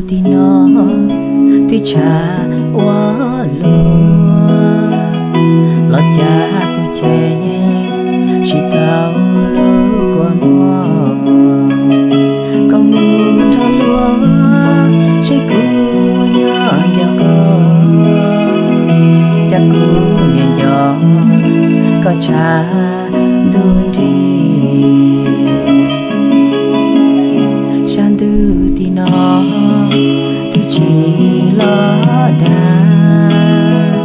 Tim no twb tshav ua luaj, los cas kuv cheem tsis tau lub kua muag. Koj mus nrog luag seb kuv nyob nco koj, cas kuv niaj nco koj tshav ntuj nrig. Sab ntuj tim no twb tsis los dag,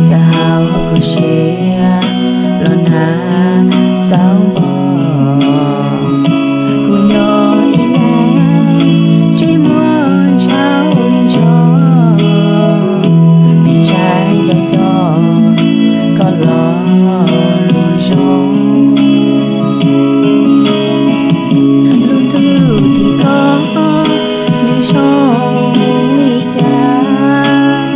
cas hauv kuv siab los nag xauv npo. Kuv nyob ib leeg tsis muaj ntshaus li ntsuag, vim tsis nco nco koj lo lus zoo. Lub ntuj tim koj nws zoo li cas,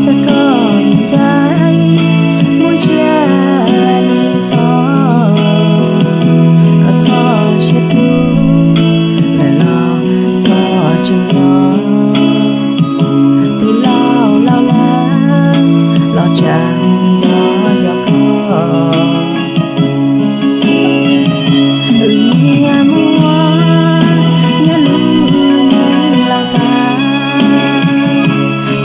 cas koj niaj ncaim muab tsiaj li tod, koj txoj sia tu lawm los koj tseem nyob. Tus laus laus lawm los tseem nco nco koj. Wb nyias muaj nyias lub neej los tag,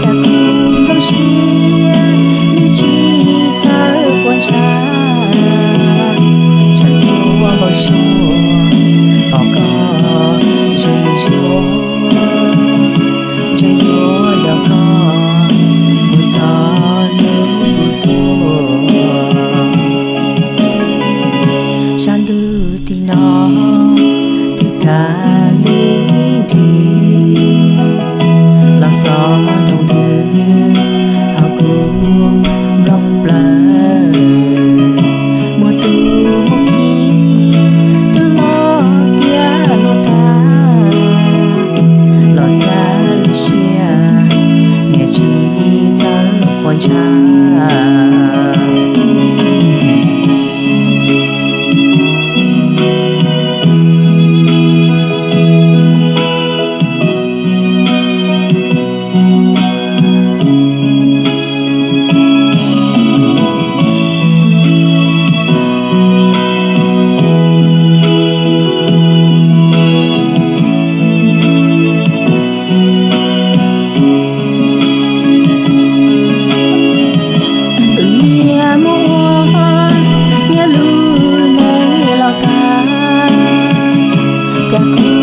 cas kuv nplooj siab nws tsis txawj quaj ntshav, tsam kuv ua npau suav pom koj ntshe yuav, ntshe yuav nco koj mus txog hnub kuv tuag. Sab ntuj tim no twb kav li nrig, los xov nroo ntws hauv kuv nplooj plawv. Muaj tus muaj ki twb los tiav los tag, los tag lub siab niaj tsis txawj quaj ntshav. Wb nyias muaj nyias lub neej los tag, cas kuv